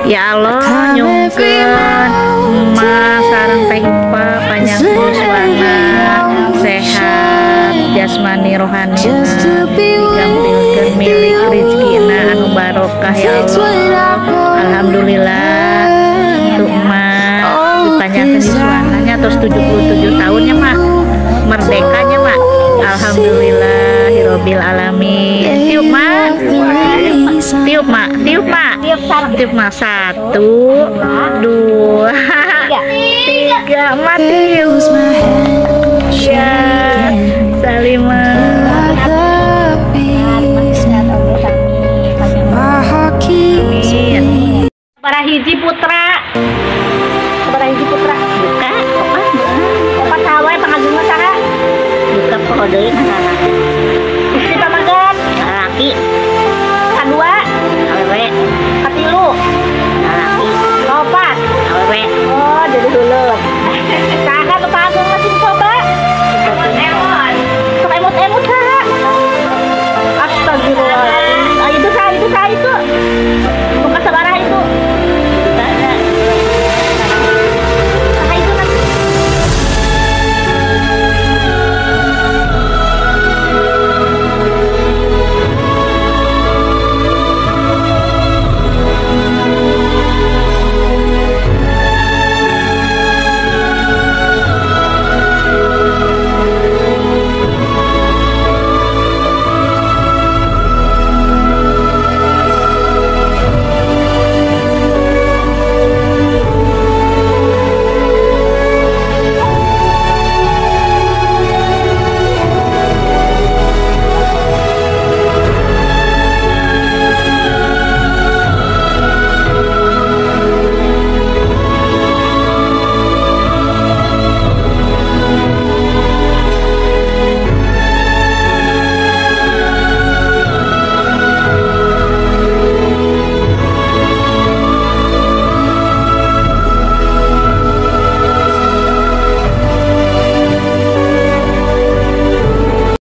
Ya Allah, nyungkeun emak sareng Teh Ipa panjang yuswana, sehat jasmani rohani, digampilkeun milik rezekina anu barokah, ya Allah. Alhamdulillah untuk emak dipanjangkeun yuswananya terus 77 tahunnya, Mak, merdekanya, Mak. Alhamdulillahirabbil alamin. Tiup, Mak, tiup, Mak, tiup, Mak, tiup, Mak. Satu, dua, tiga. Mak, tiup ya. Salimah. Amin. Para hiji putra, para hiji putra buka opat, opat saha wae pangagungna, saha buka poho deui ngaranna.